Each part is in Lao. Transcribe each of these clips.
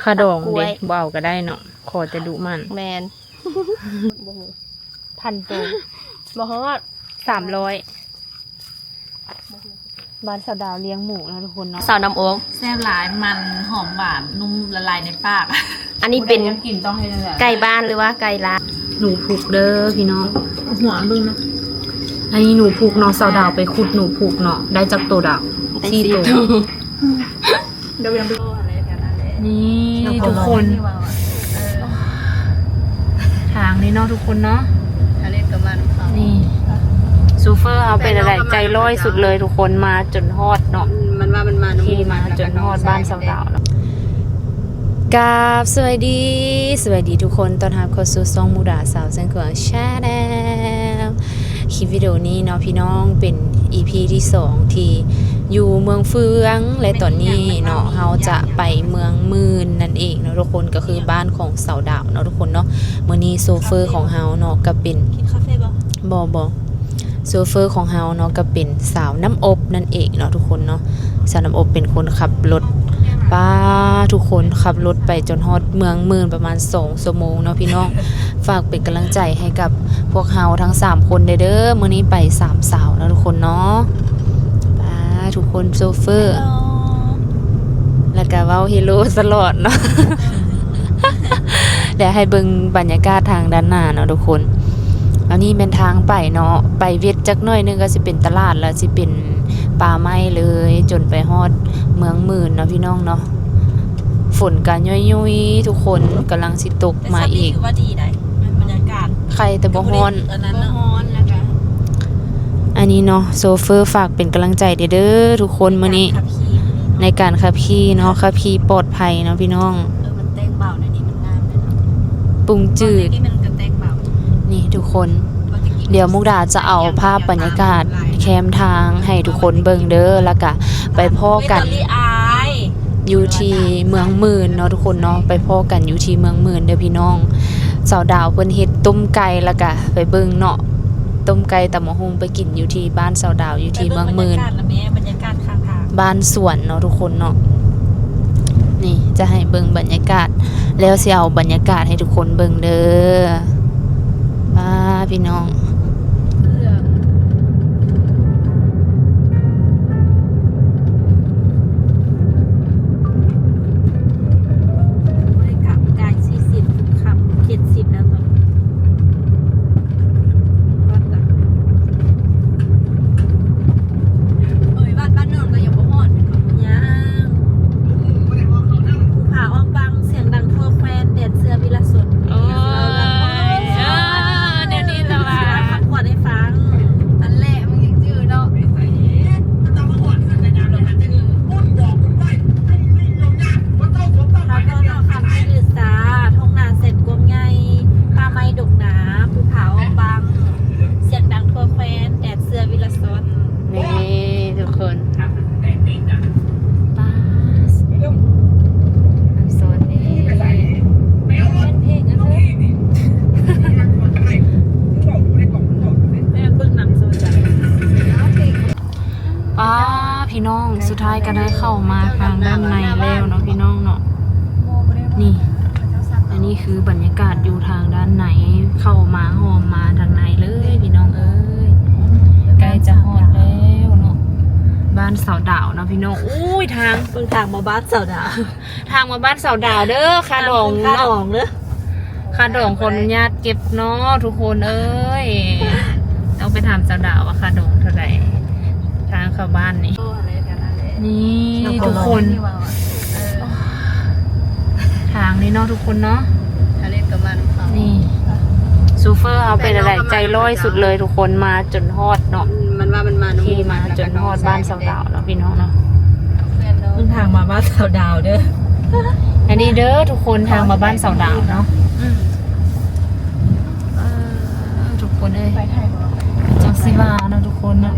ຄ່າດອງເດ້ ບໍ່ເອົາກໍໄດ້ເນາະ ຂໍແຕ່ດຸໝັ່ນ. ແມ່ນ ພັນໂຕ ບໍ່ຮອດ ສາມຮ້ອຍ. ບ້ານສາວດາວລ້ຽງໝູເນາະທຸກຄົນເນາະ. ສາວນ້ຳອົບ ແຊບຫຼາຍ ມັນຫອມຫວານນຸ່ມລະລາຍໃນປາກ. ອັນນີ້ເປັນ ຜູ້ໃດຢາກກິນຕ້ອງເຮັດຈັ່ງໃດ? ໄກ່ບ້ານ ຫຼືວ່າໄກ່ລາວ. ໜູພຸກເດີພີ່ນ້ອງ ຫົວເບິ່ງນະ. ອັນນີ້ໜູພຸກເນາະ ສາວດາວໄປຂຸດໜູພຸກເນາະ ໄດ້ຈັກໂຕດາວ? ໄດ້ສີ່ໂຕ. ສີ່ໂຕ. ນີ້ທຸກຄົນ ທາງນີ້ເນາະທຸກຄົນເນາະ. ນີ້ໂຊເຟີເຮົາເປັນແນວໃດ ໃຈຮ້ອຍສຸດເລີຍທຸກຄົນ ມາຈົນຮອດເນາະ. ມັນວ່າມັນມາ ຂີ່ມາຈົນຮອດບ້ານສາວດາວເນາະ. ກາບສະບາຍດີ ສະບາຍດີທຸກຄົນ ຕ້ອນຮັບເຂົ້າສູ່ຊ່ອງມຸກດາສາວແສງຂວາງ Channel. ຄລິບວິດີໂອນີ້ເນາະພີ່ນ້ອງ ເປັນອີພີທີສອງທີ່ຢູ່ເມືອງເຟືອງ ແລະຕອນນີ້ເນາະ ເຮົາຈະໄປເມືອງໝື່ນນັ້ນເອງເນາະທຸກຄົນ ກໍຄືບ້ານຂອງສາວດາວເນາະທຸກຄົນເນາະ. ມື້ນີ້ໂຊເຟີຂອງເຮົາເນາະ ກໍເປັນ ກິນຄາເຟບໍ່? ບໍ່ ບໍ່. ໂຊເຟີຂອງເຮົາເນາະ ກໍເປັນສາວນ້ຳອົບນັ້ນເອງເນາະທຸກຄົນເນາະ. ສາວນ້ຳອົບເປັນຄົນຂັບລົດ ປ້າ ທຸກຄົນ ຂັບລົດໄປຈົນຮອດເມືອງໝື່ນປະມານສອງຊົ່ວໂມງເນາະພີ່ນ້ອງ. ຝາກເປັນກຳລັງໃຈໃຫ້ກັບພວກເຮົາທັງສາມຄົນແດ່ເດີ ມື້ນີ້ໄປສາມສາວເນາະທຸກຄົນເນາະ. ປ້າ ທຸກຄົນ ໂຊເຟີ ແລ້ວກໍເວົ້າເຮໂລຕະຫຼອດເນາະ. ແລ້ວໃຫ້ເບິ່ງບັນຍາກາດທາງດ້ານໜ້າເນາະທຸກຄົນ. ອັນນີ້ແມ່ນທາງໄປເນາະ ໄປເວັດຈັກໜ້ອຍໜຶ່ງກໍຊິເປັນຕະຫຼາດ ແລ້ວຊິເປັນປ່າໄມ້ເລີຍ ຈົນໄປຮອດເມືອງໝື່ນເນາະພີ່ນ້ອງເນາະ. ຝົນກໍຫຍຸຍໆ ທຸກຄົນ ກຳລັງຊິຕົກມາອີກ. ແຕ່ຊ່ຳນີ້ຖືວ່າດີໃດ໋ ບັນຍາກາດ ໄຄແຕ່ບໍ່ຮ້ອນ ບໍ່ຮ້ອນ ແລ້ວກໍ ອັນນີ້ເນາະ ໂຊເຟີຝາກເປັນກຳລັງໃຈແດ່ເດີທຸກຄົນ ມື້ນີ້ ໃນການຂັບຂີ່ເນາະ ຂັບຂີ່ປອດໄພເນາະພີ່ນ້ອງ. ເອີ ມັນແຕ່ງເບົາໃນນີ້ ມັນງາມເລີຍເນາະ ປຸງຈືດ ນີ້ທຸກຄົນ. ດຽວມຸກດາຈະເອົາພາບບັນຍາກາດແຄມທາງໃຫ້ທຸກຄົນເບິ່ງເດີ ແລ້ວກະໄປພໍ້ກັນຢູ່ທີ່ເມືອງໝື່ນເນາະທຸກຄົນເນາະ. ໄປພໍ້ກັນຢູ່ທີ່ເມືອງໝື່ນເດີພີ່ນ້ອງ. ສາວດາວເພິ່ນເຮັດຕົ້ມໄກ່ ແລ້ວກະໄປເບິ່ງເນາະ ຕົ້ມໄກ່ຕຳບັກຫຸ່ງ ໄປກິນຢູ່ທີ່ບ້ານສາວດາວ ຢູ່ທີ່ເມືອງໝື່ນ ບ້ານສວນເນາະທຸກຄົນເນາະ. ນີ້ຈະໃຫ້ເບິ່ງບັນຍາກາດ ແລ້ວຊິເອົາບັນຍາກາດໃຫ້ທຸກຄົນເບິ່ງເດີ. ປ້າ ພີ່ນ້ອງ ໄດ້ກັບກາຍສີ່ສິບ ຂັບເຈັດສິບແລ້ວຕອນນີ້. ຮອດລະ ເອີຍ ບ້ານ ບ້ານໂນນກໍຍັງບໍ່ຮອດ ຍັງ ພູຜາອ້ອມບັງ ສຽງດັງທົ່ວແຄວ້ນ ແດນເສືອວິລະຊົນ. ໂອ້ຍ ເອີ ດຽວນີ້ແຕ່ວ່າ ຄຳຂວັນໃຫ້ຟັງ ອັນແລະ ມຶງຍັງຈື່ເນາະ. ຖ້າເວົ້າເນາະ ຄຳຊື່ສາ ທົ່ງນາແສນກວ້າງໃຫຍ່ ປ່າໄມ້ດົງໜາ ພູຜາອ້ອມບັງ ສຽງດັງທົ່ວແຄວ້ນ ແດນເສືອວິລະຊົນ. ນີ້ທຸກຄົນ ປ້າ ອັນສອນນີ້ ແມ່ນເບິ່ງໜັງໂຊນກັນ. ປ້າ ພີ່ນ້ອງ ສຸດທ້າຍກໍໄດ້ເຂົ້າມາທາງດ້ານໃນແລ້ວເນາະ ພີ່ນ້ອງເນາະ. ນີ້ ອັນນີ້ຄືບັນຍາກາດຢູ່ທາງດ້ານໃນ ເຂົ້າມາ ອ້ອມມາທາງໃນເລີຍ ພີ່ນ້ອງເອີຍ. ໃກ້ຈະຮອດແລ້ວເນາະ ບ້ານສາວດາວເນາະ ພີ່ນ້ອງ. ໂອ້ຍ ທາງ ເບິ່ງທາງມາບ້ານສາວດາວ ທາງມາບ້ານສາວດາວເດີ ຄ່າດອງເນາະ ຄ່າດອງເດີ ຄ່າດອງຂໍອະນຸຍາດເກັບເນາະ ທຸກຄົນເອີຍ. ຕ້ອງໄປຖາມສາວດາວວ່າຄ່າດອງເທົ່າໃດ ທາງເຂົ້າບ້ານນີ້. ນີ້ທຸກຄົນ ທາງນີ້ເນາະ ທຸກຄົນເນາະ. ນີ້ໂຊເຟີເຮົາເປັນແນວໃດ ໃຈຮ້ອຍສຸດເລີຍທຸກຄົນ ມາຈົນຮອດເນາະ. ມັນວ່າມັນມາ ຂີ່ມາຈົນຮອດບ້ານສາວດາວເນາະ ພີ່ນ້ອງເນາະ. ເບິ່ງທາງມາບ້ານສາວດາວເດີ ອັນນີ້ເດີທຸກຄົນ ທາງມາບ້ານສາວດາວເນາະ. ອືມ ເອີ ທຸກຄົນເອີຍ ຈັກຊິວ່າເນາະ ທຸກຄົນເນາະ.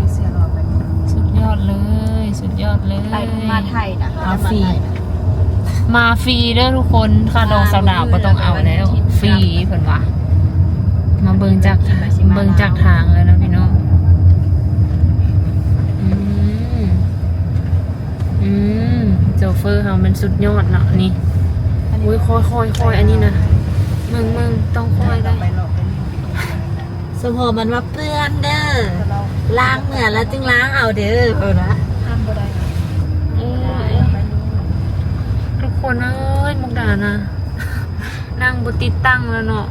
ສຸດຍອດເລີຍ ສຸດຍອດເລີຍ. ໄປເພິ່ນມາໄທນະ ມາຟຣີ ມາຟຣີເດີທຸກຄົນ ຄ່າດອງສາວດາວບໍ່ຕ້ອງເອົາແລ້ວ ຟຣີເພິ່ນວ່າ. ມາເບິ່ງຈາກ ເບິ່ງຈາກທາງແລ້ວເນາະ ພີ່ນ້ອງ. ອືມ ອືມ ໂຊເຟີເຮົາແມ່ນສຸດຍອດເນາະນີ້. ຄ່ອຍໆໆ ອັນນີ້ນະ ເບິ່ງໆ ຕ້ອງຄ່ອຍໄດ໋ ສະເພາະມັນວ່າເປື້ອນເດີ ລ້າງເມື່ອແລ້ວຈຶ່ງລ້າງເອົາເດີ ເພິ່ນວ່າ ຫ້າມບໍ່ໄດ້ ໂອ້ຍ ທຸກຄົນເອີຍ ມຸກດານະ ນັ່ງບໍ່ຕິດຕັ້ງແລ້ວເນາະ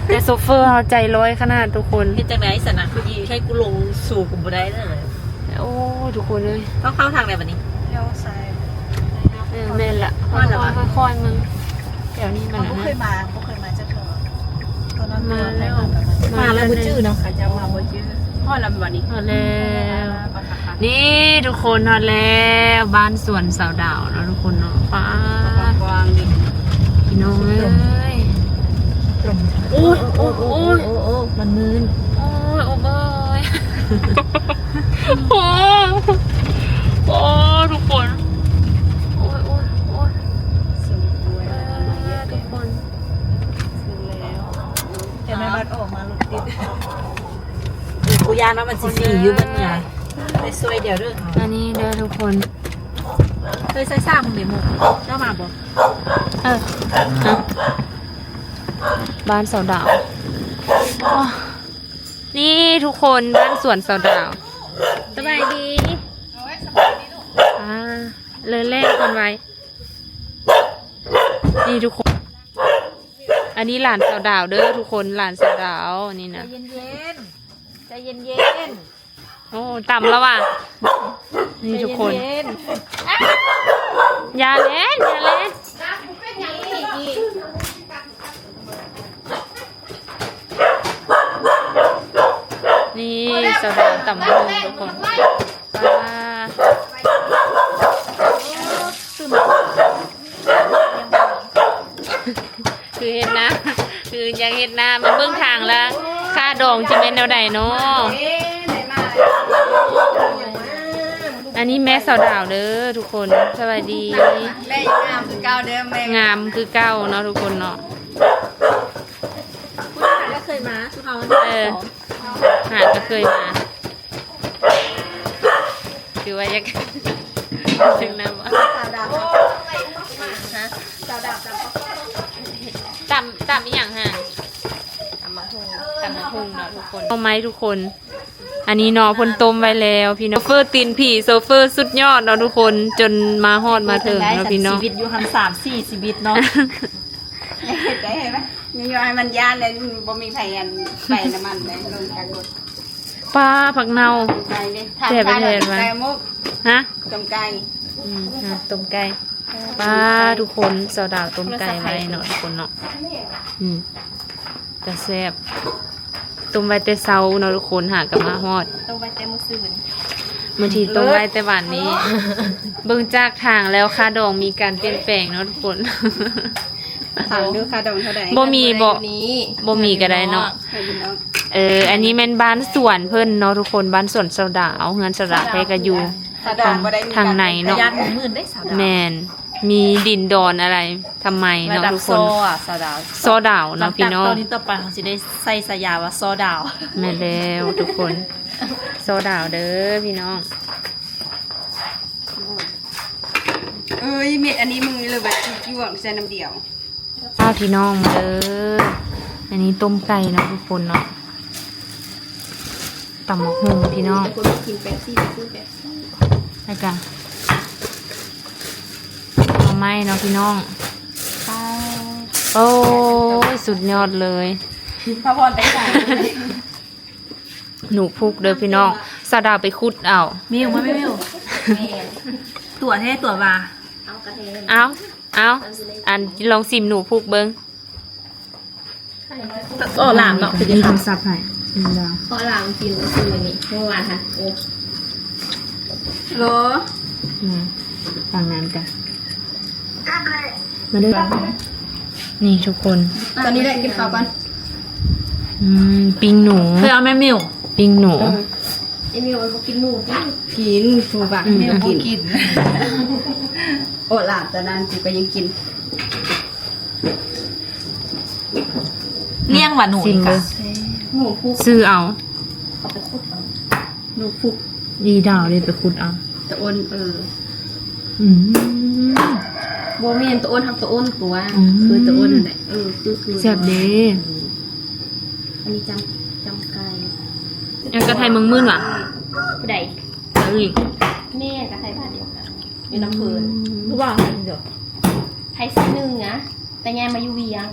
ແຕ່ໂຊເຟີເຮົາໃຈຮ້ອຍຂະໜາດທຸກຄົນ. ເຮັດຈັ່ງໃດຊັ້ນນະ ຄືໃຫ້ກູລົງສູ່ກະບໍ່ໄດ້ເລີຍ. ໂອ້ຍ ທຸກຄົນເອີຍ ຕ້ອງເຂົ້າທາງໃດບັດນີ້? ລ້ຽວຊ້າຍ ເອີ ແມ່ນລະ ຄ່ອຍໆ ຄ່ອຍໆ ເບິ່ງ ແຖວນີ້ມັນ ບໍ່ເຄີຍມາ ບໍ່ເຄີຍມາຈັກເທື່ອ ຕອນນັ້ນມາແລ້ວ ມາແລ້ວບໍ່ຈື່ເນາະ ເຂົາເຈົ້າມາບໍ່ຈື່. ຮອດແລ້ວບັດນີ້ ຮອດແລ້ວ ນີ້ທຸກຄົນ ຮອດແລ້ວ ບ້ານສວນສາວດາວເນາະທຸກຄົນເນາະ. ປ້າ ກວ້າງໆ ນີ້ ພີ່ນ້ອງເອີຍ ໂອ້ຍ ໂອ້ຍ ໂອ້ຍ ໂອ້ຍ ມັນມື່ນ ໂອ້ຍ ໂອ້ຍ ໂອ້ຍ ໂອ້ຍ ທຸກຄົນ ໂອ້ຍ ໂອ້ຍ ໂອ້ຍ ອ່າ ທຸກຄົນ ແຕ່ແມ່ບັດອອກມາລົດຕິດ ກູຢ້ານວ່າມັນຊິຟຣີຢູ່ເບິດເມືອງ ໄປຊ່ວຍດຽວເດີ. ອັນນີ້ເດີທຸກຄົນ ເຄີຍໃສ່ສາກເດ້ໝູ່ ເຈົ້າມາບໍ່? ເອີ ເອົ້າ ບ້ານສາວດາວ ອໍ ນີ້ທຸກຄົນ ບ້ານສວນສາວດາວ ສະບາຍດີ ອ່າ ເລີແລກກັນໄວ້ ນີ້ທຸກຄົນ ອັນນີ້ຫຼານສາວດາວເດີທຸກຄົນ ຫຼານສາວດາວນີ້ນະ ໃຈເຢັນໆ ໃຈເຢັນໆ. ໂອ້ ຕຳແລ້ວວ່າ ນີ້ທຸກຄົນ ຢ່າເຫຼັ້ນ ຢ່າເຫຼັ້ນ ນີ້ສາວດາວຕຳບັກຫຸ່ງທຸກຄົນ ອ່າ ຄືເຮັດນາ ຄືຢາກເຮັດນາ ມາເບິ່ງທາງລະ ຄ່າດອງຊິແມ່ນແນວໃດເນາະ? ອັນນີ້ແມ່ສາວດາວເດີທຸກຄົນ ສະບາຍດີ ແມ່ຍັງງາມຄືເກົ່າເດີ ແມ່ງາມຄືເກົ່າເນາະທຸກຄົນເນາະ. ຫາກໍເຄີຍມາ ເອີ ຫາກໍເຄີຍມາ ຄືວ່າຢາກ ເຊິ່ງນຳ ສາວດາວ ຮະ ສາວດາວ ຕຳ ຕຳອີ່ຫຍັງຫະ? ຕຳບັກຫຸ່ງ ຕຳບັກຫຸ່ງເນາະທຸກຄົນ ເອົາໄມ້ທຸກຄົນ ອັນນີ້ເນາະ ເພິ່ນຕົ້ມໄວ້ແລ້ວພີ່ນ້ອງ ໂຊເຟີຕີນຜີ ໂຊເຟີສຸດຍອດເນາະທຸກຄົນ ຈົນມາຮອດມາເຖິງເນາະພີ່ນ້ອງ ຊີວິດຢູ່ຫັ້ນສາມສີ່ຊີວິດເນາະ ເຮັດໄດ້ໃຫ້ມັນ ມີຢູ່ໃຫ້ມັນຢ້ານແລ້ວ ບໍ່ມີໃຜອັນ ໄປນຳມັນໄດ້ ລົງຈາກລົດ. ປ້າ ຜັກເນົ່າ ຕົ້ມໄກ່ເດ້ ຖາມ ແຊບແທ້ວ່າ ໄກ່ໝົກ ຮະ ຕົ້ມໄກ່ ອືມ ຮະ ຕົ້ມໄກ່ ປ້າ ທຸກຄົນ ສາວດາວຕົ້ມໄກ່ໄວ້ເນາະທຸກຄົນເນາະ ອືມ ກະແຊບ ຕົ້ມໄວ້ແຕ່ເຊົ້າເນາະທຸກຄົນ ຫາກະມາຮອດ ຕົ້ມໄວ້ແຕ່ມື້ຊືນ ບາງທີຕົ້ມໄວ້ແຕ່ວານນີ້ ເບິ່ງຈາກທາງແລ້ວ ຄ່າດອງມີການປ່ຽນແປງເນາະທຸກຄົນ. ຖາມດູຄ່າດອງເທົ່າໃດ? ບໍ່ມີບໍ່? ບໍ່ມີກໍໄດ້ເນາະ ໃຫ້ພີ່ນ້ອງ ເອີ ອັນນີ້ແມ່ນບ້ານສວນເພິ່ນເນາະທຸກຄົນ ບ້ານສວນສາວດາວ ເຮືອນສາວດາວແທ້ກໍຢູ່ ຂ້າດອງບໍ່ໄດ້ມີການ ທາງໃນເນາະ ຢ້ານໝື່ນເດ້ສາວດາວ ແມ່ນ ມີດິນດອນອະໄລທຳໄມເນາະທຸກຄົນ ລະດັບ ຊ ອະ ສາວດາວ ຊ ດາວເນາະພີ່ນ້ອງ ຕອນນີ້ຕໍ່ໄປເຮົາຊິໄດ້ໃສ່ສາຍາວ່າ ຊ ດາວ ແມ່ນແລ້ວທຸກຄົນ ຊ ດາວເດີພີ່ນ້ອງ. ເອີຍ ເມັດອັນນີ້ມຶງເລີຍ ແບບລວກໃສ່ນ້ຳດຽວ ພາພີ່ນ້ອງມາເດີ ອັນນີ້ຕົ້ມໄກ່ເນາະທຸກຄົນເນາະ ຕຳບັກຫຸ່ງພີ່ນ້ອງ ແຕ່ຄົນບໍ່ກິນເປັບຊີ ຊື້ເປັບຊີ ແລ້ວກະໜໍ່ໄມ້ເນາະພີ່ນ້ອງ ໂອ້ຍ ສຸດຍອດເລີຍ ພະພອນໄປໃສ? ໜູພຸກເດີພີ່ນ້ອງ ສາວດາວໄປຂຸດເອົາ ມິວ ມາແມ່ມິວ ຕົວະແທ້ຕົວະວ່າ ເອົາ ເອົາ ອັນ ລອງຊີມໜູພຸກເບິ່ງ ອໍ ຫຼາມເນາະ ມີໂທລະສັບໃຫ້ ອໍ ຫຼາມກິນມື້ຄືນນີ້ ເມື່ອວານຫັ້ນ ໂອ້ ໂລ ອືມ ຟັງນຳກັນ ມາເດີ ນີ້ທຸກຄົນ ຕອນນີ້ແຫຼະ ກິນເຂົ້າກ່ອນ ອືມ ປີ້ງໜູ ເຄີຍເອົາແມ່ມິວ ປີ້ງໜູ ເອີ ອີ່ມິວມັນບໍ່ກິນໜູຕິ ກິນ ຜູ້ວ່າ ອືມ ແມ່ບໍ່ກິນ ໂອ້ ຫຼານຕອນນັ້ນກູກໍຍັງກິນ ລ້ຽງວ່າໜູນີ້ກະ ໜູພຸກ ຊື້ເອົາ ເຂົາໄປຂຸດເອົາ ໜູພຸກ ອີ່ດາວເດ້ໄປຂຸດເອົາ ຕະໂອນ ເອີ ອືມ ບໍ່ແມ່ນ ໂຕໂອ້ນ ຮັກໂຕໂອ້ນຕົວະ ອືມ ຄືໂຕໂອ້ນນັ້ນແຫຼະ ເອີ ຄື ຄື ແຊບເດ້ ເອີ ອັນນີ້ຈຳ ຈຳໄກ່ ຍັງກະໄທເມືອງມື່ນຫວາ ຜູ້ໃດ ສາວອີ່ ແມ່ນ ກະໄທບ້ານດຽວກັນ ຢູ່ນຳເພິ່ນ ອືມ ຄືວ່າເພິ່ນດຽວ ໄທຊີ້ໜຶ່ງນະ ແຕ່ຍ້າຍມາຢູ່ວຽງ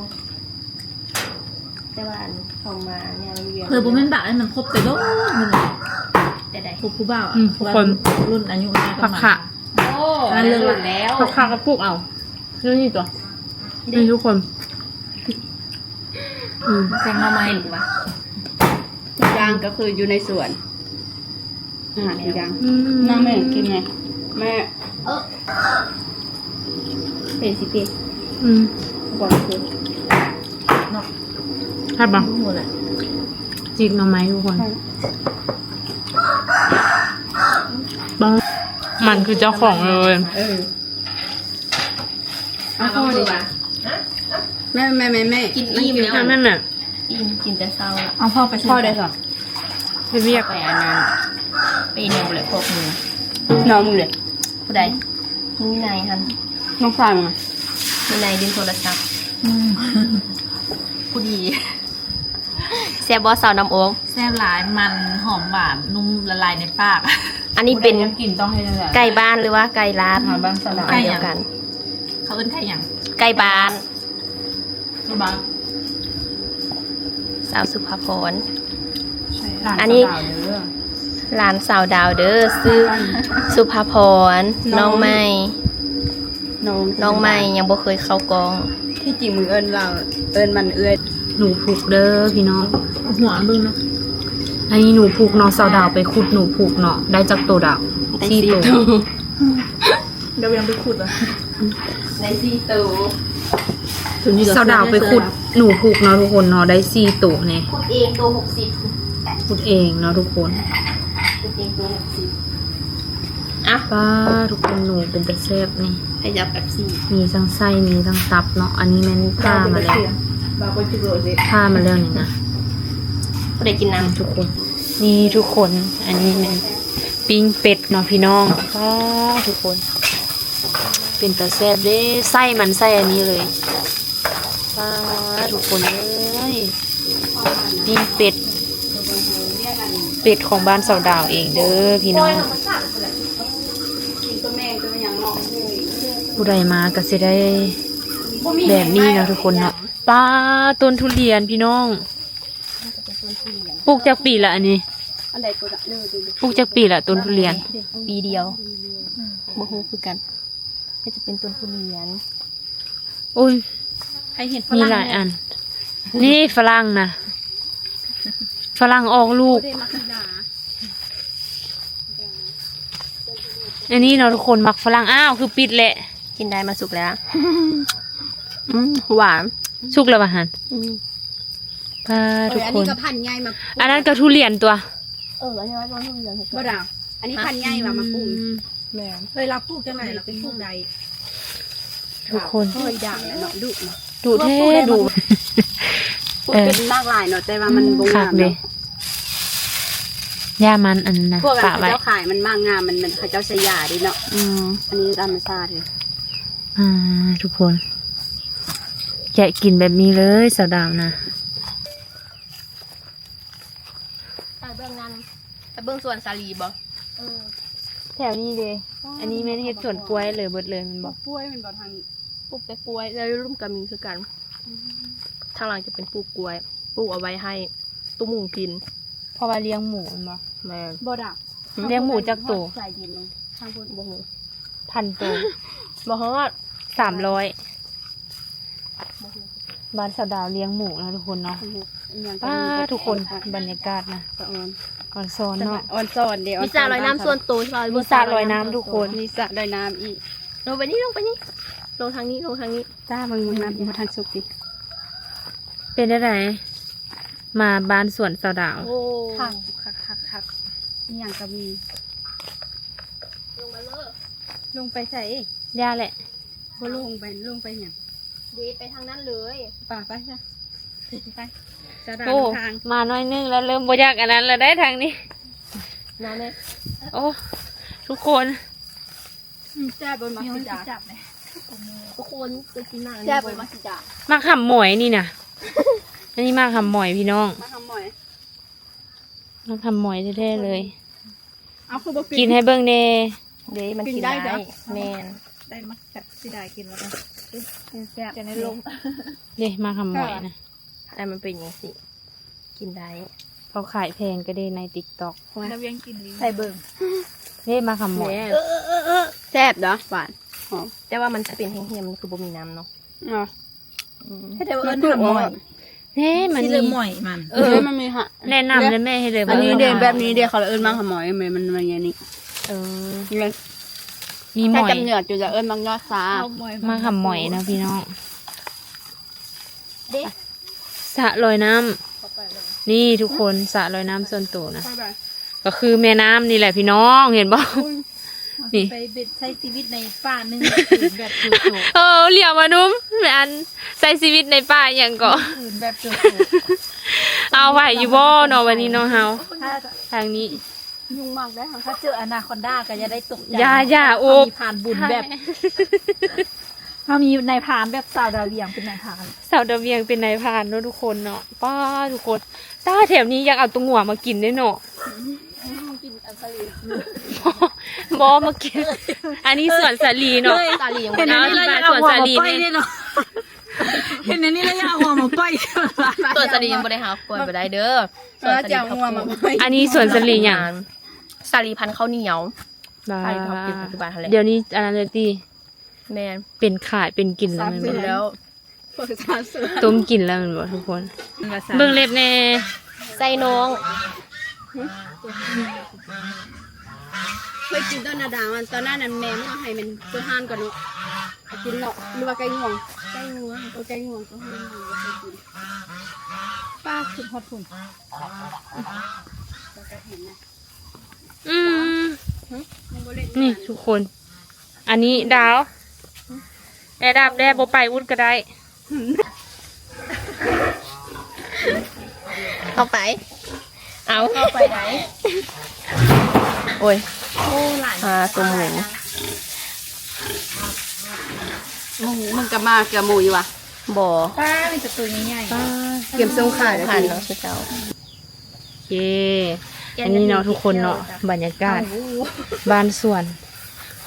ແຕ່ວ່າອັນເຂົາມາຍາມວຽນ ເຄີຍບໍ່ແມ່ນບາກໃຫ້ມັນຄົບແຕ່ດົນ ແຕ່ໃດ ຄົບຜູ້ບ່າວ ອືມ ທຸກຄົນ ລຸ້ນອາຍຸຫາກັນມາ ໂອ້ ອັນນັ້ນເລີຍແລ້ວ ຄັກໆກໍປູກເອົາ ນີ້ຕົວະ ນີ້ທຸກຄົນ ອືມ ແກງໜໍ່ໄມ້ ເຫັນບໍ່ ທຸກຢ່າງກໍຄືຢູ່ໃນສວນ ອາຫານທຸກຢ່າງ ອືມ ນາງແມ່ກິນໄງ ແມ່ ເອີ ເປັນຊິເປັນ ອືມ ບໍ່ຄືເນາະ ແຊບບໍ່ ບໍ່ຮູ້ແຫຼະ ຈີກໜໍ່ໄມ້ທຸກຄົນ ແຊບ ມັນຄືເຈົ້າຂອງເລີຍ ເອີ ເອົາພໍດີ ແມ່ ແມ່ ແມ່ ແມ່ ກິນອີ່ມແລ້ວ ແມ່ ແມ່ ອີ່ມ ກິນແຕ່ເຊົ້າລະ ເອົາພໍໄປ ພໍໄດ້ຊະ ເຮັດວຽກ ໄປອັນນັ້ນ ໄປອີ່ຫຍັງບໍ່ແຫຼະ ພວກມຶງ ນ້ອງມຶງເດ້ ຜູ້ໃດ ມີນາຍຫັ້ນ ນ້ອງຊາຍມຶງ ມີນາຍຫຼິ້ນໂທລະສັບ ອືມ ຜູ້ດີ ແຊບບໍ່ສາວນ້ຳໂອງ ແຊບຫຼາຍ ມັນ ຫອມຫວານ ນຸ່ມລະລາຍໃນປາກ ອັນນີ້ເປັນ ຜູ້ໃດຢາກກິນຕ້ອງເຮັດຈັ່ງໃດ ໄກ່ບ້ານ ຫຼືວ່າໄກ່ລາດ ບ້ານສະຫຼາ ອັນດຽວກັນ ເຂົາເອີ້ນໄກ່ຫຍັງ ໄກ່ບ້ານ ສາວສຸພາພອນ ອັນນີ້ຫຼານສາວດາວເດີ ຊື່ສຸພາພອນ ນ້ອງໃໝ່ ນ້ອງໃໝ່ຍັງບໍ່ເຄີຍເຂົ້າກ້ອງ ທີ່ຈິງມຶງເອີ້ນລາວ ເອີ້ນມັນເອື້ອຍ ໜູພຸກເດີພີ່ນ້ອງ ຫົວເບິ່ງນະ ອັນນີ້ໜູພຸກເນາະ ສາວດາວໄປຂຸດໜູພຸກເນາະ ໄດ້ຈັກໂຕດາວ ໄດ້ສີ່ໂຕ ສີ່ໂຕ. ດາວຍັງໄປຂຸດຫວາ ໄດ້ສີ່ໂຕ ສາວດາວໄປຂຸດໜູພຸກເນາະທຸກຄົນເນາະ ໄດ້ສີ່ໂຕນີ້ ຂຸດເອງໂຕຫົກສິບ ຂຸດເອງເນາະທຸກຄົນ ຂຸດເອງໂຕຫົກສິບ ອ່ະ ປ້າ ທຸກຄົນ ໜູເປັນຕາແຊບນີ້ ໃຜຢາກແປັບຊີ ມີທັງໄສ້ ມີທັງຕັບເນາະ ອັນນີ້ແມ່ນຜ່າມາແລ້ວ ຜ່າມາແລ້ວນີ້ນະ ຜູ້ໃດກິນນ້ຳ ນີ້ທຸກຄົນ ນີ້ທຸກຄົນ ອັນນີ້ແມ່ນ ປີ້ງເປັດເນາະພີ່ນ້ອງ ປ້າ ທຸກຄົນ ເປັນຕາແຊບເດ້ ໄສ້ມັນໃສ່ອັນນີ້ເລີຍ ປ້າ ທຸກຄົນເອີຍ ປີ້ງເປັດ ເປັດຂອງບ້ານສາວດາວເອງເດີພີ່ນ້ອງ ຜູ້ໃດມາກໍຊິໄດ້ແບບນີ້ເນາະທຸກຄົນເນາະ ປ້າ ຕົ້ນທຸລຽນພີ່ນ້ອງ. ປູກຈັກປີລະອັນນີ້? ອັນໃດກໍໄດ້ເລີຍ ປູກຈັກປີລະຕົ້ນທຸລຽນ? ປີດຽວ ບໍ່ຮູ້ຄືກັນ ກໍຈະເປັນຕົ້ນທຸລຽນ. ໂອ້ຍ ໃຜເຫັນຝຣັ່ງ ມີຫຼາຍອັນ ນີ້ຝຣັ່ງນະ ຝຣັ່ງອອກລູກ ບໍ່ໄດ້ມັກກິນນາ ອັນນີ້ເນາະທຸກຄົນ ໝາກຝຣັ່ງ. ອ້າວ ຄືປິດແຫຼະ ກິນໄດ້ ມາສຸກແລ້ວ ອືມ ຫວານ ສຸກແລ້ວວ່າຫັ້ນ ອືມ. ປ້າ ທຸກຄົນ ອັນນີ້ກໍພັນໃຫຍ່ ໝາກ ອັນນັ້ນກໍທຸລຽນຕົວະ ເອີ ອັນນີ້ວ່າຕົ້ນທຸລຽນຄືກັນ ບໍ່ດາວ ອັນນີ້ພັນໃຫຍ່ວ່າໝາກກຸ້ງ ອືມ ແມ່ນ ເອີຍ ລາວປູກຈັ່ງໃດລາວກໍປູກໄດ້ ທຸກຄົນ ເອີຍ ດ່າງແຫຼະເນາະ ດຸເນາະ ດຸແທ້ດຸ ເອີ ເປັນໝາກຫຼາຍເນາະ ແຕ່ວ່າມັນບໍ່ງາມເນາະ ຢ່າມັນອັນນັ້ນນະ ພວກອັນ ປະໄວ້ ເຂົາເຈົ້າຂາຍມັນໝາກງາມ ມັນ ມັນ ເຂົາເຈົ້າໃສ່ຢາເດ້ເນາະ ອືມ ອັນນີ້ຕາມທຳມະຊາດເດ້. ອ່າ ທຸກຄົນ ແກະກິນແບບນີ້ເລີຍ ສາວດາວນະ ໄປເບິ່ງນັ້ນ ໄປເບິ່ງສວນສາລີບໍ່? ເອີ ແຖວນີ້ເດ້ ອໍ ອັນນີ້ແມ່ນເຮັດສວນກ້ວຍເລີຍ ເບິດເລີຍແມ່ນບໍ່? ປູກກ້ວຍແມ່ນບໍ່ທາງນີ້? ປູກແຕ່ກ້ວຍ ແລ້ວລຸ່ມກໍມີຄືກັນ ອືມ ທາງຫຼັງຈະເປັນປູກກ້ວຍ ປູກເອົາໄວ້ໃຫ້ ຕຸ້ມໝູກິນ ເພາະວ່າລ້ຽງໝູແມ່ນບໍ່? ແມ່ນ ບໍ່ດາ ລ້ຽງໝູຈັກໂຕ? ທາງພຸ້ນ ບໍ່ຮູ້ ພັນໂຕ ບໍ່ຮອດ ສາມຮ້ອຍ ບໍ່ຮູ້ ບ້ານສາວດາວລ້ຽງໝູນະທຸກຄົນເນາະ ປ້າ ທຸກຄົນ ບັນຍາກາດນະ ສະອອນ ອອນຊອນເນາະ ອອນຊອນເດ້ ມີສະລອຍນ້ຳສ່ວນໂຕ ມີສະລອຍນ້ຳທຸກຄົນ ມີສະລອຍນ້ຳອີກ ລົງໄປນີ້ ລົງໄປນີ້ ລົງທາງນີ້ ລົງທາງນີ້ ຈ້າ ເບິ່ງ ເບິ່ງນ້ຳ ບໍ່ທັນສຸກຕິ ເປັນຈັ່ງໃດ? ມາບ້ານສວນສາວດາວ ໂອ້ ຄັກ ຄັກ ຄັກ ຄັກ ອີ່ຫຍັງກໍມີ ລົງມາເລີຍ ລົງໄປໃສ? ຢ່າແຫຼະ ບໍ່ລົງໄປ ລົງໄປຫຍັງ? ເດ ໄປທາງນັ້ນເລີຍ ໄປ ໄປຊະ ໄປ ສາວດາວ ໂອ້ ນຳທາງ ມາໜ້ອຍໜຶ່ງແລ້ວ ເລີ່ມບໍ່ຢາກອັນນັ້ນແລ້ວໄດ໋ທາງນີ້ ມາແມ່ ໂອ້ ທຸກຄົນ ອືມ ແຊບບໍ່? ມັກກິນຈ້າ ຈັບແມ່ ໂອ້ ຄົນຄືຊິໜ້າແຊບບໍ່ ມັນຊິຈາງ ໝາກຫຳໝອຍນີ້ນະ ອັນນີ້ໝາກຫຳໝອຍພີ່ນ້ອງ ໝາກຫຳໝອຍ ໝາກຫຳໝອຍແທ້ໆເລີຍ ເອົາຄືບໍ່ກິນ ກິນໃຫ້ເບິ່ງແດ່ ເດ້ ມັນກິນໄດ້ ກິນໄດ້ເດີ ແມ່ນ ໄດ້ມາແຊບ ຊິໄດ້ກິນແລ້ວກໍແຊບ ຈະໄດ້ລົງ ເດ້ ໝາກຫຳໝອຍນະ ອັນມັນເປັນຈັ່ງຊີ້ ກິນໄດ້ ເຂົາຂາຍແພງກໍເດ້ໃນຕິກຕັອກ ລະວຽງກິນດີ ໃສ່ເບິ່ງ ເດ້ ໝາກຫຳໝອຍ ແຊບເນາະ ຫວານ ຫອມ ແຕ່ວ່າມັນຊິເປັນແຫ້ງໆ ມັນຄືບໍ່ມີນ້ຳເນາະ ເນາະ ອືມ ເຮັດໃຫ້ວ່າເອີ້ນຫຳໝອຍ ເດ້ ມັນມີ ຊິເລີໝອຍມັນ ເອີ ເອີ ມັນມີຫະ ແນະນຳເດ້ແມ່ ເຮັດເລີ ອັນນີ້ເດ້ ແບບນີ້ເດ້ ເຂົາເອີ້ນໝາກຫຳໝອຍ ແມ່ນ ມັນ ມັນຢ່າງນີ້ ເອີ ນີ້ ມີໝອຍ ຖ້າຈຳເນີດຢູ່ຈະເອີ້ນໝາກຍອດຊາ ໝາກຫຳໝອຍເນາະພີ່ນ້ອງ ເດ້ ສະລອຍນ້ຳ ນີ້ທຸກຄົນ ສະລອຍນ້ຳສ່ວນໂຕນະ ກໍຄືແມ່ນ້ຳນີ້ແຫຼະພີ່ນ້ອງ ເຫັນບໍ່? ນີ້ ໄປເປັນ ໃຊ້ຊີວິດໃນປ່າໜຶ່ງຄືນແບບໂຈໂຈ ເອີ ຫຼຽວມາດຸມ ອັນ ໃຊ້ຊີວິດໃນປ່າຫຍັງເກາະ ຄືນແບບໂຈໂຈ ເອົາໄຫວຢູ່ບໍ່ເນາະ ວັນນີ້ເນາະເຮົາ ທາງນີ້ ຍຸງມາກເດ້ ຖ້າເຈີອານາຄອນດາກໍຢ່າໄດ້ຕົກໃຈ ຢ່າ ຢ່າ ໂອບ ເຮົາມີພານບຸນແບບ ເຮົາມີນາຍພານແບບສາວດາວວຽງເປັນນາຍພານ ສາວດາວວຽງເປັນນາຍພານເນາະທຸກຄົນເນາະ ປ້າ ທຸກຄົນ ຕາ ແຖວນີ້ຢາກເອົາຕົວງົວມາກິນເດ້ເນາະ ກິນອັນສາລີ ບໍ່ ມາກິນ ອັນນີ້ສວນສາລີເນາະ ສາລີຍັງບໍ່ໄດ້ ເຫັນອັນນີ້ແລ້ວຢາກເອົາຫົວມາປ່ອຍເດ້ເນາະ ເຫັນອັນນີ້ແລ້ວຢາກເອົາຫົວມາປ່ອຍ ສວນສາລີຍັງບໍ່ໄດ້ຫາ ປ່ອຍບໍ່ໄດ້ເດີ ເອີ ຈະເອົາຫົວມາປ່ອຍ ອັນນີ້ສວນສາລີຫຍັງ? ສາລີພັນເຂົ້າໜຽວ ບາ ສາລີທີ່ເຮົາກິນປັດຈຸບັນຫັ້ນແຫຼະ ດຽວນີ້ອັນນັ້ນເລີຍຕິ ແມ່ນ ເປັນຂາຍເປັນກິນແລ້ວແມ່ນບໍ່? ແລ້ວ ຕົ້ມກິນແລ້ວແມ່ນບໍ່ທຸກຄົນ? ເບິ່ງເລັບແດ່ ໃສ່ນ້ອງ ເຄີຍກິນຕອນນາດາວ ຕອນນັ້ນນັ້ນແມ່ມັນເອົາໃຫ້ແມ່ນໂຕຮ້ານກ່ອນເນາະ ກິນເນາະ ຫຼືວ່າໄກ່ງວງ ໄກ່ງວງ ເອີ ໄກ່ງວງກໍໃຫ້ແມ່ກິນ ປ້າ ຄືຮອດພຸ້ນ ອືມ ນີ້ທຸກຄົນ ອັນນີ້ດາວ ແອດຳແດ່ ບໍ່ໄປວຸດກໍໄດ້ ເຂົ້າໄປ ເອົາ ເຂົ້າໄປໄດ້ ໂອ້ຍ ໂອ້ ຫຼາຍ ອ່າ ຕົວໝູ ມຶງ ມຶງກໍມາເກືອໝູຢູ່ຫວາ? ບໍ່ ປ້າ ມີແຕ່ຕົວໃຫຍ່ໆ ປ້າ ກຽມສົ່ງຂາຍແລ້ວ ເນາະ ເຈົ້າ. ເຢ້ ອັນນີ້ເນາະທຸກຄົນເນາະ ບັນຍາກາດບ້ານສວນ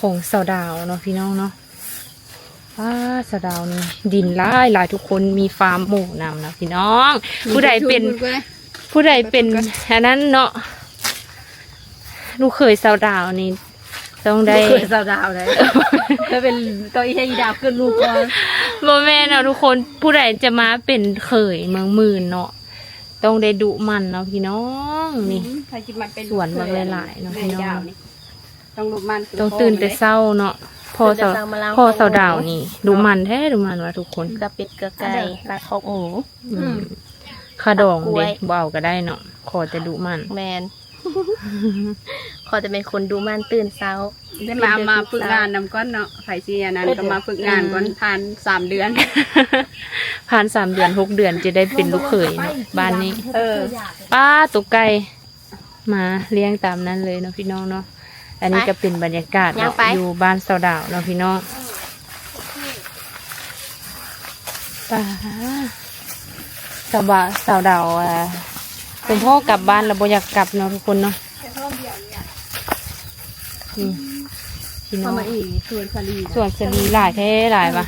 ຂອງສາວດາວເນາະພີ່ນ້ອງເນາະ ວ້າ ສາວດາວນີ້ດິນຫຼາຍໆ ທຸກຄົນ ມີຟາມໝູນຳເນາະພີ່ນ້ອງ ຜູ້ໃດເປັນ ຜູ້ໃດເປັນອັນນັ້ນເນາະ ລູກເຂີຍສາວດາວນີ້ ຕ້ອງໄດ້ ລູກເຂີຍສາວດາວໄດ໋ ເຄີຍເປັນ ຕ້ອງອີ່ແທ້ອີ່ດາວເກີດລູກກ່ອນ ບໍ່ແມ່ນເນາະທຸກຄົນ ຜູ້ໃດຈະມາເປັນເຂີຍເມືອງໝື່ນເນາະ ຕ້ອງໄດ້ດຸໝັ່ນເນາະພີ່ນ້ອງ ນີ້ ອືມ ໃຜຊິມາເປັນ ສວນບັກຫຼາຍໆເນາະພີ່ນ້ອງ ຕ້ອງດຸໝັ່ນ ຕ້ອງຕື່ນແຕ່ເຊົ້າເນາະ ພໍ່ສາວ ພໍ່ສາວດາວນີ້ດຸໝັ່ນແທ້ ດຸໝັ່ນວ່າທຸກຄົນ ເກືອເປັດເກືອໄກ່ ລັກຄອກໝູ ອືມ ຄາດອງເດ້ ບໍ່ເອົາກໍໄດ້ເນາະ ຂໍແຕ່ດຸໝັ່ນ ແມ່ນ ຂໍແຕ່ເປັນຄົນດຸໝັ່ນ ຕື່ນເຊົ້າ ໄດ້ມາ ມາຝຶກງານນຳກ່ອນເນາະ ໃຜຊິອັນນັ້ນກໍມາຝຶກງານກ່ອນ ຜ່ານສາມເດືອນ ຜ່ານສາມເດືອນ ຫົກເດືອນ ຈະໄດ້ເປັນລູກເຂີຍເນາະ ບ້ານນີ້ ເອີ ປ້າ ຕົວໄກ່ ມາລ້ຽງຕາມນັ້ນເລີຍເນາະພີ່ນ້ອງເນາະ ອັນນີ້ກໍເປັນບັນຍາກາດເນາະ ຢູ່ບ້ານສາວດາວເນາະພີ່ນ້ອງ ປ້າ ສາວດາວ ສາວດາວ ອ່າ ສົມພໍກັບບ້ານແລ້ວບໍ່ຢາກກັບເນາະທຸກຄົນເນາະ ນີ້ ພີ່ນ້ອງ ສວນສາລີ ສວນສາລີຫຼາຍແທ້ຫຼາຍຫວາ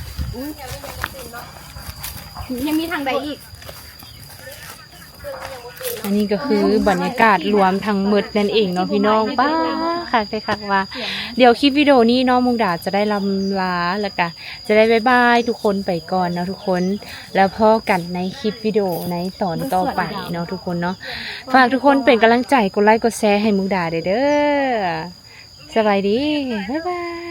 ຍັງມີທາງໃດອີກ? ອັນນີ້ກໍຄືບັນຍາກາດລວມທັງໝົດນັ້ນເອງເນາະພີ່ນ້ອງ ປ້າ ຄັກແທ້ຄັກວ່າ ດຽວຄລິບວິດີໂອນີ້ເນາະ ມຸກດາຈະໄດ້ລ່ຳລາ ແລ້ວກະຈະໄດ້ບາຍບາຍທຸກຄົນໄປກ່ອນເນາະທຸກຄົນ ແລ້ວພໍ້ກັນໃນຄລິບວິດີໂອໃນຕອນຕໍ່ໄປເນາະທຸກຄົນເນາະ ຝາກທຸກຄົນເປັນກຳລັງໃຈ ກົດໄລກົດແຊໃຫ້ມຸກດາເດີ ເດີ ສະບາຍດີ ບາຍບາຍ.